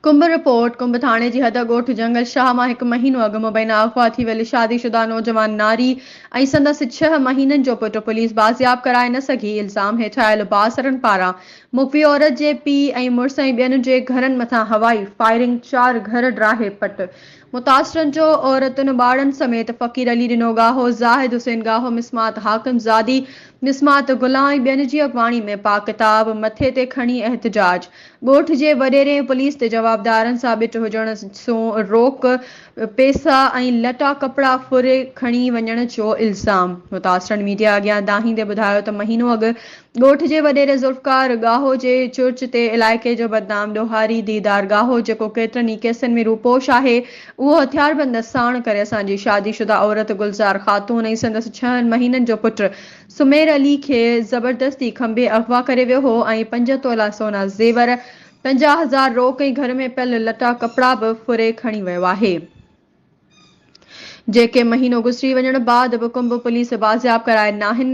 ڪنب، report, ڪنب ٿاڻي جي حد ڳوٺ جنگل شاهه مان هڪ مهينو اڳ مبينا اغوا ٿي ويل شادي شده نوجوان ناري ۽ سندس ڇهه مهينن جو پٽ پوليس بازياب ڪرائي نه سگهي، الزام هيٺ آيل بااثرن پاران مغوي عورت جي پيء ۽ مڙس ۽ ٻين جي گهرن مٿان هوائي فائرنگ، چار گهر ڊاهي پٽ، متاثرن جو عورتن ٻارڙن سميت فقير علي ڏنو ڳاهو، زاهد حسين ڳاهو، مسمات حاڪم زادي، مسمات غلام ۽ ٻين جي اڳواڻي ۾ پاڪ ڪتاب مٿي تي کڻي احتجاج، ڳوٺ جي وڏيري ۽ پوليس تي جوابدارن سان ٻٽ هجڻ سون روڪ پيسا ۽ لٽا ڪپڙا ڦري کڻي وڃڻ جو الزام. متاثرن ميڊيا اڳيان دانهيندي ٻڌايو ته مهينو اڳ ڳوٺ جي وڏيري ذوالفقار ڳاهو جي چرچ تي علائقي جو بدنام ڏوهاري ديدار ڳاهو جيڪو ڪيترن ئي ڪيسن ۾ روپوش آهي اهو هٿياربند ساڻ ڪري اسان جي شادي شده عورت گلزار خاتون ۽ سندس ڇهن مهينن جو پٽ سمير علي کي زبردستي کنڀي اغوا ڪري ويو هو ۽ پنج تولا سونا زيور، 50,000 روڪ ۽ گهر ۾ پيل لٽا ڪپڙا به ڦري کڻي ويو آهي. جيڪي مهينو گذري وڃڻ بعد به ڪنب پوليس بازياب ڪرائي ناهن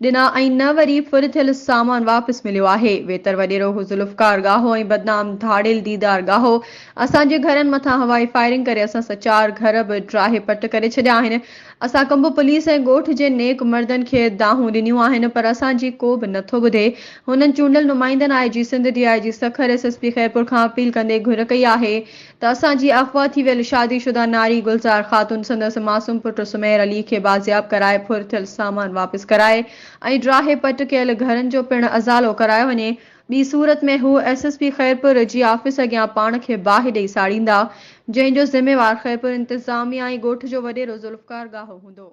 ڏنا ۽ نه وري ڦر ٿيل سامان واپس مليو آهي. ويتر وڏيرو ذوالفقار ڳاهو ۽ بدنام ڌاڙيل ديدار ڳاهو اسان جي گهرن مٿان هوائي فائرنگ ڪري اسان سچار گهر به ڊاهي پٽ ڪري ڇڏيا آهن. اسان ڪنب پوليس ۽ ڳوٺ جي نيڪ مردن کي دانهون ڏنيون آهن پر اسان جي ڪو به نٿو ٻڌي. هنن چونڊيل نمائندن I G Sindh, D I G Sukkur, S S P Khairpur کان اپيل ڪندي گهر ڪئي آهي ته اسان جي اغوا ٿي ويل شادي شده ناري گلزار خاتون سندس معصوم پٽ سمير علي کي بازياب ڪرائي ڦر ٿيل سامان واپس ڪرائي ۽ ڊاهي پٽ ڪيل گهرن جو پڻ ازالو ڪرايو وڃي ٻي صورت ۾ هو ايس ايس پي خيرپور جي آفيس اڳيان پاڻ کي باهه ڏئي ساڙيندا، جنهن جو ذميوار خيرپور انتظاميا ۽ ڳوٺ جو وڏيرو ذوالفقار ڳاهو هوندو.